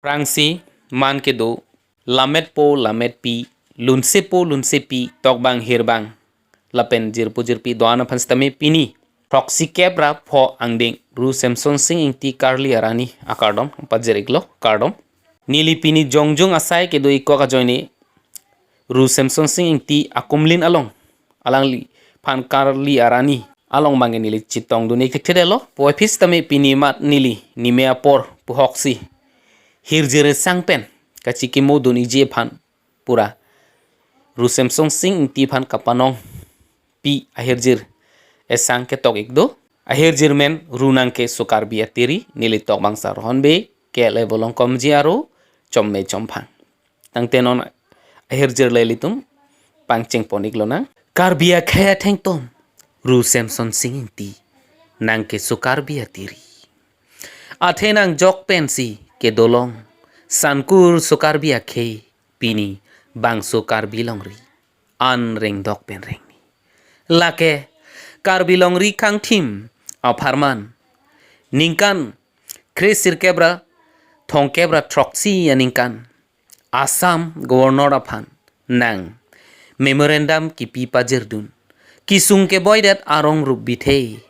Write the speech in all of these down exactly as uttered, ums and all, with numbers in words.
Aphrangsi man kedo lametpo lametpi, lunsepo lunsepi, tokbang hirbang lapen jirpo jirpi do-an aphan sitame pini throksi kep ra pho angdeng Ru Semson Sing Ingti Karli Arani akardom pajir-iklo, kardom. Neli pini jongjung asai kedo-ikkok ajoine Ru Semson Sing Ingti akumlin along alangliphan Karli Arani along abangke neli chetongdun-ik thekthedetlo. Puvoiphit sitame pini mat neli nime apor puhoksi hirjir esang pen kachikimodun-ikji aphan pura Ru Semson Sing Ingti aphan kapanongpi ahirjir esang ketok-ik do. Ahirjir amen Ru Nangkeso Karbi Atiri, neli tokbang Sar Hornbill, ke level Longkomji Aro, Chomme Chomphang. Tangte non ahirjir le ilitum pangchengpon-iklonang. Karbi akhei athengtom, Ru Semson Sing Ingti, Nangkeso Karbi Atiri. Athe nangjok pensi kedolong, Sankur so Karbi akhei, pini bangso Karbi longri an rengdok pen rengni. Lake Karbi longri kangthim apharman ningkan kre sirkep ra thomkep ra throksi aningkan Assam Governor aphan nang memorandum kipi pajirdun, kesung keboidet arong rup bithe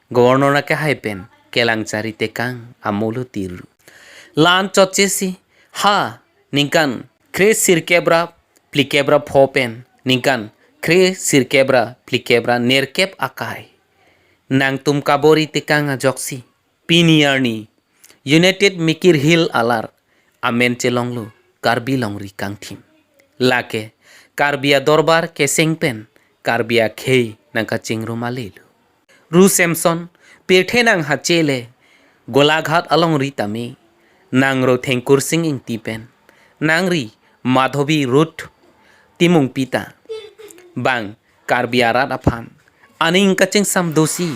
Governor akehai pen kelang chari tekang amolo tiru. La-an chotchesi ha ningkan kre sirkep ra phlikep ra pho pen ningkan kre sirkep ra phlikep ra nerkep akai nangtum kabor-i tekang ajoksi pini arni United Mikir Hill alar amen chelonglo Karbi longri kangthim. Lake Karbi adorbar keseng pen Karbi akhei nangkachingrum alelo. Ru Semson, pirthe nang hache le Golaghat alongri tame, nang Ro Thengkur Sing Ingti pen nangri Madhobi Ruth Timungpi ta bang Karbi arat aphan aning kachingsam dosi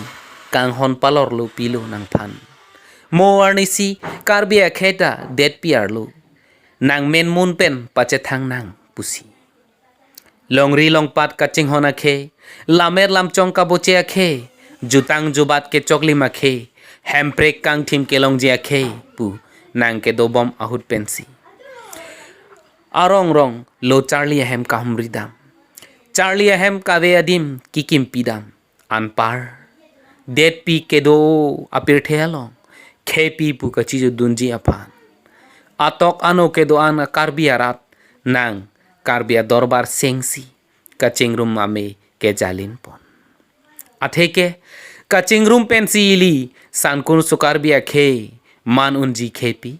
kanghon palorlo pilo nangphan. Mo arnisi Karbi akhei ta detpi arlo, nang men mun pen pachethang nang pusi. Longri longpat kachinghon akhei, lammet lamchong kaboche akhei, jutang jubat kechoklim akhei, hemprek kangthim kelongji akhei pu nang kedobom ahut pensi arong rong lo charli ahem kahumridam. Charli ahem kave adim kikimpi dam. Anpar detpi kedo apirthe along kheipi pu kachijudunji aphan atok ano kedo-an a Karbi arat nang Karbi adorbar sengsi kachingrum ame kejalinpon. Atheke kachingrum pensi ili Sankur so Karbi akhei man unji kheipi.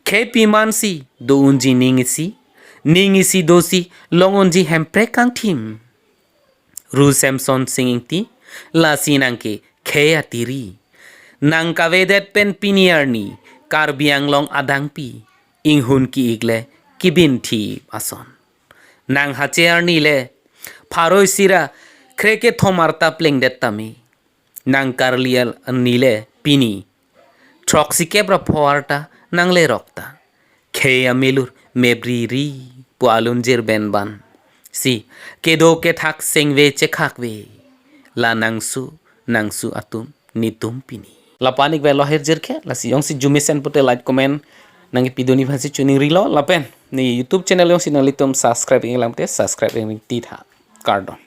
Kheipi mansi do unji ning isi. Ning isi dosi long unji hemprek kangthim. Ru Semson Sing Ingti, lasi nangke khei atiri. Nang kavedet pen pini arni Karbi Anglong adangpi inghun ki-ik le kibinthi ason. Nang hache arni le pharo isi ra kre kethom arta plengdet tame. Nang Karli arni le pini throksi kep ra pho arta nang lerok ta. Khei amelur mebri ri pu alunjir benban si kedo kethak sengve chekhakve. La nangsu nangsu atum netum pini. Lapu-an ik velo ahirjir ke, lasi jongsi jumesen pute like comment nangkepidunji aphansi choningrilo lapen ne YouTube channel jongsi nanglitum subscribe-ik lang te subscribe-ik titha. Kardom.